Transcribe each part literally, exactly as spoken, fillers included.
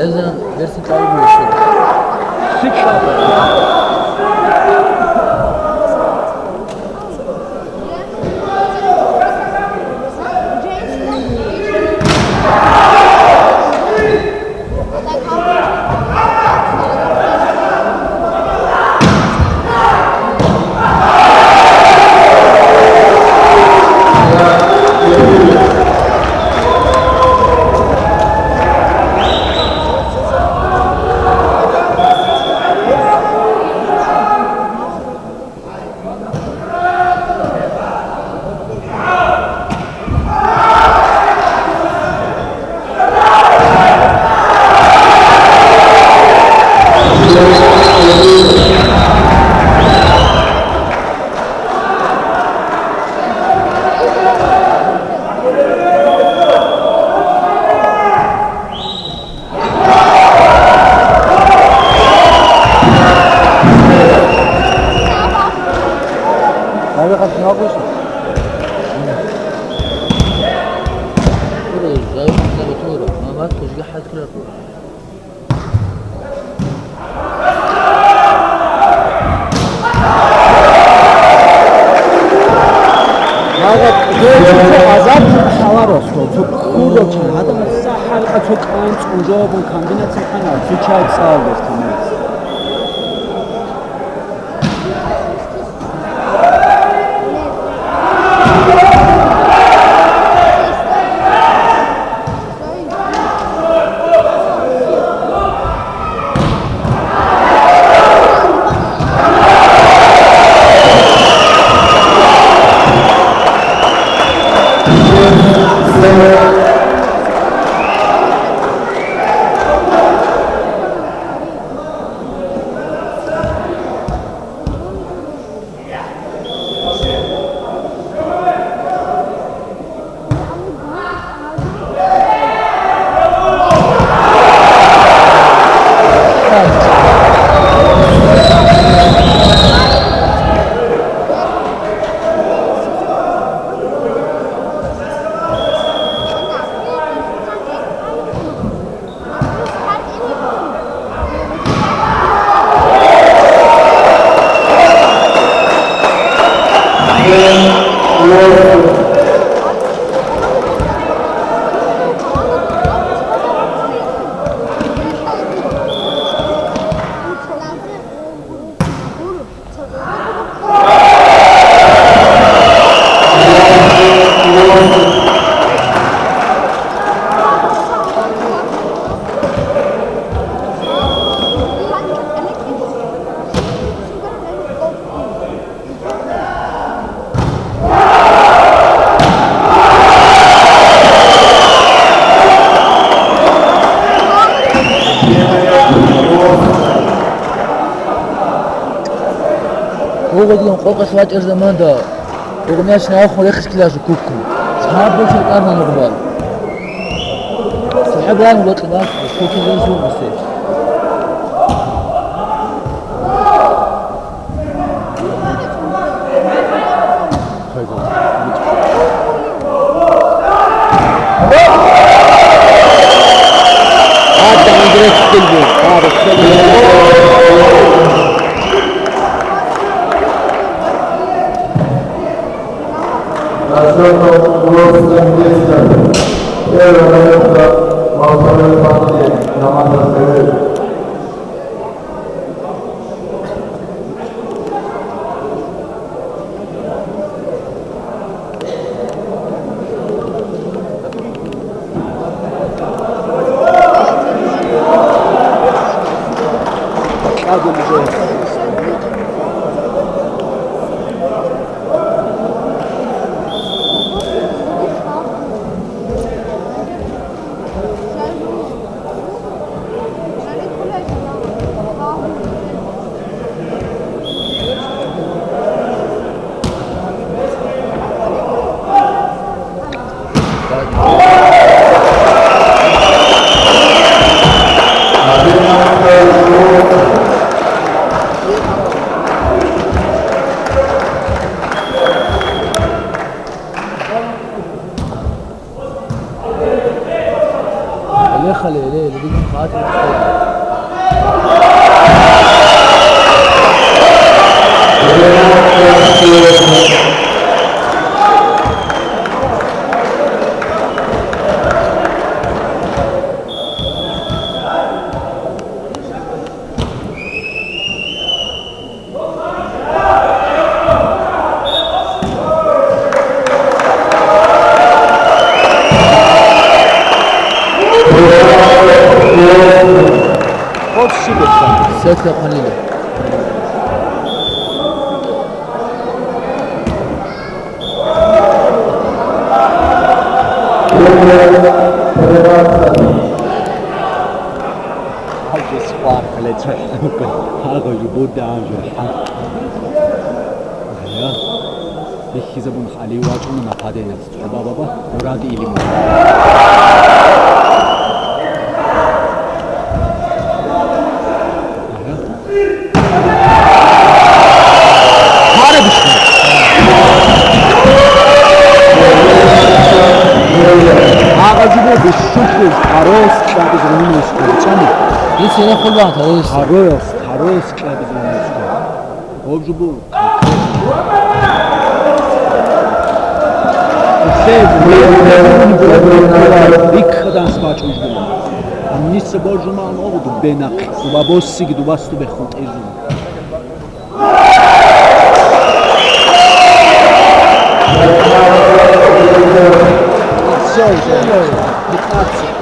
Эзан берцин кьабулищ? Гьаб, гьев цо азар хӀаларасго, цо ккурав чан, гьадамаз сахӀалкъа цо кӀанцӀун жавабун комбинация хъана, цо чай цӀалдас комбинация. Къокъалъ вачӀар заманда, гъумяч нахъун рехсиккилазу куккун. Цабал чуркӀарна нугъбал. СахӀабан вакьбан, куккилан зугъусе. На четвёртом месте. Первое место во второй партии команда Север. Сетка хъвалила. Гьанже спаркале цохӀо, гьагъа жубурда гьанже хӀа. Гьая, бихьизабун хали вачӀуна нападенас. ЦӀоба баба, мурад илиму. Гьара бищун. Агъазибе бищулъуз гьарос кьабиз гъунин вискъа бичӀани. Ил сенехъулба гьарос? Гьарос, гьарос кьабиз гъунин вискъа. Гъоб жубу. Риккадан сбачӀунжгуна. Амниса боржума амогъу дуббе нахъ, дуба боссиги дубасду бехун тӀижун. Все, все, пятнадцать.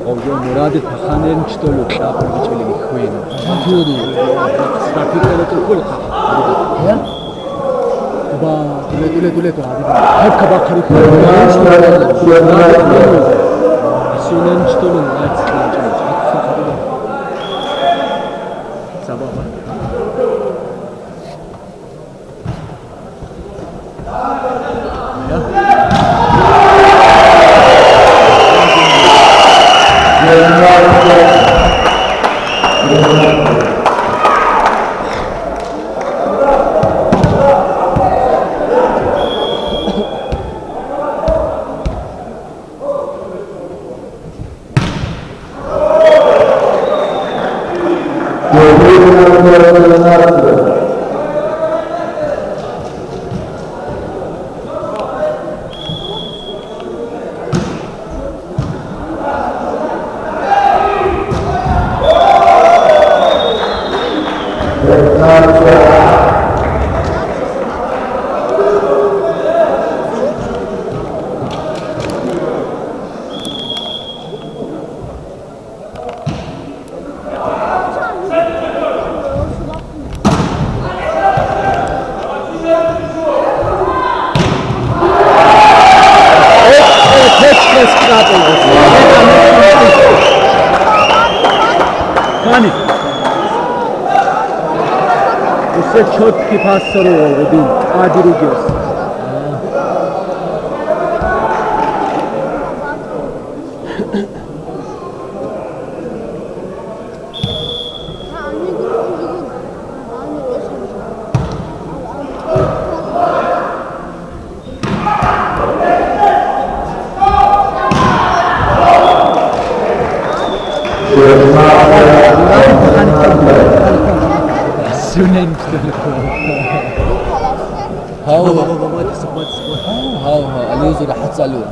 Гъовжо Мурадил паханерин чтолу кьаб бичӀили миххуин. Батури. Статикала тӀукӀулха. Я? Ба, туле, туле, туле, туле. Гьеб кабахъари. Сунен чтолу лайц кьаб бичӀили. Сабаба. Гьаниб. Гьесда чоткий пас гьарурал гъудин, тӀаде ругес. Гьав, гьав, гьав, Алиузура хӀацӀалу.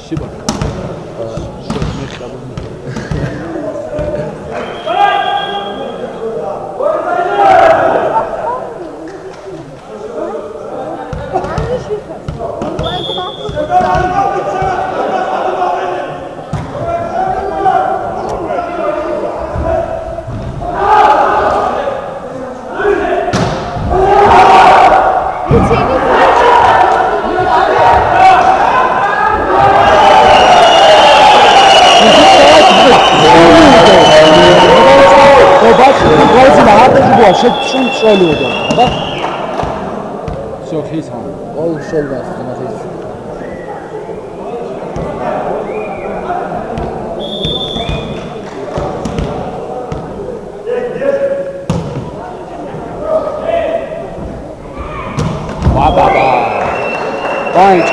Щиб? Все, хизан. Ол шел бас, хизан. Ба, ба, ба. Банч.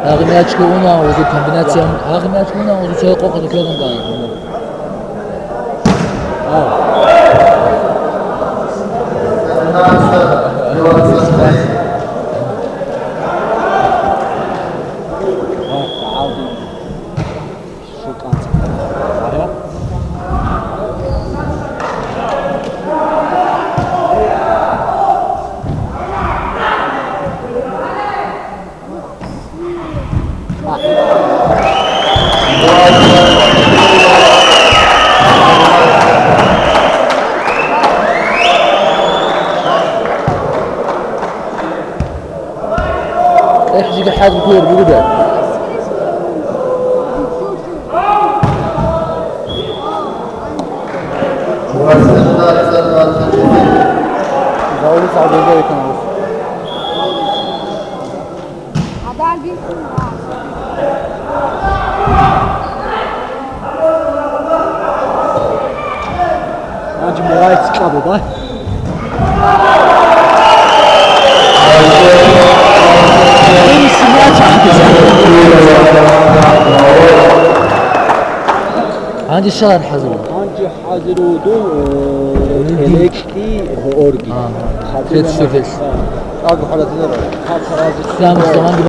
Агъмячка уна, уже комбинация, агъмячка уна, уже человек около первым. Эх, жиги хӀяз букӀур бугуда. Гьанже мурай цӀикӀкӀаб буго. Гьанже щай хӀазир? Гьанже хӀазир вуго, э, элеки, гьорги. Ага. Хадур. Фетш, фетш. Агу хадур. Хадур. Исламияб заманги